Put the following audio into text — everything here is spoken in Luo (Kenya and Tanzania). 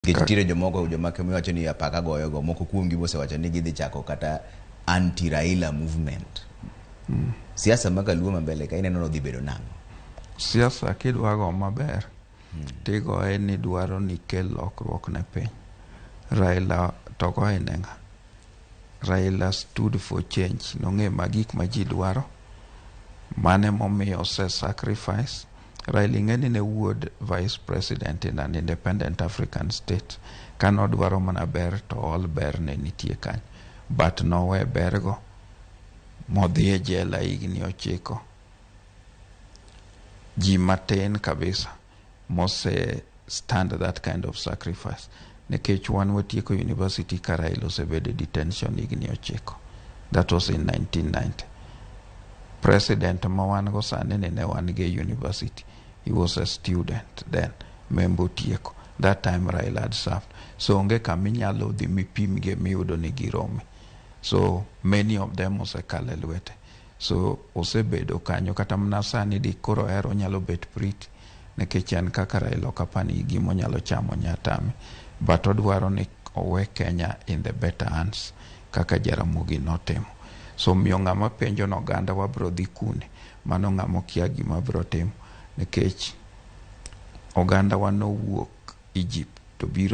Nikech nitiere jomoko, joma miwacho ni apaka goyogo, moko kuomgi bosewacho ni gidhi chako kata anti Raila movement. Siasa ma kaluo ma mbele ka ineno nodhi bedo nang'o? Siasa kidwa go maber, tigoye ni dwaro ni kel lokruok ne piny. Raila to goye ne ng'a? Raila stood for change. Nong'e ma gik ma ji dwaro. Mane momiyo ose sacrifice. Raila ing'e ni ne wuod vice president in an independent African state. Kanodwaro mana ber to all ber ne nitie kanyo. But nowe bergo modhi e jela higni 9. Ji matin kabisa mose stand that kind of sacrifice. Nikech wan watieko university ka Raila osebedo e detention higni 9. That was in 1990. President ma wan go sani ni ne wan go e university. He was a student then. Membo tieko. That time Raila had served. So onge kama inyalo dhi mipimgie miyudo ni girome. So many of them osekalo e lwete. So osebedo kanyo kata mana sani di koro ohero onyalo bet pretty nikech en kaka Raila ok apar ni gima onyalo chamo nyatame. But odwaro ni owe Kenya in the better hands kaka Jaramogi notimo. So omiyo ng'ama penjo ni oganda wa biro dhi kune, mano ng'ama okia gima biro timo nikech oganda wa nowuok Egypt to biro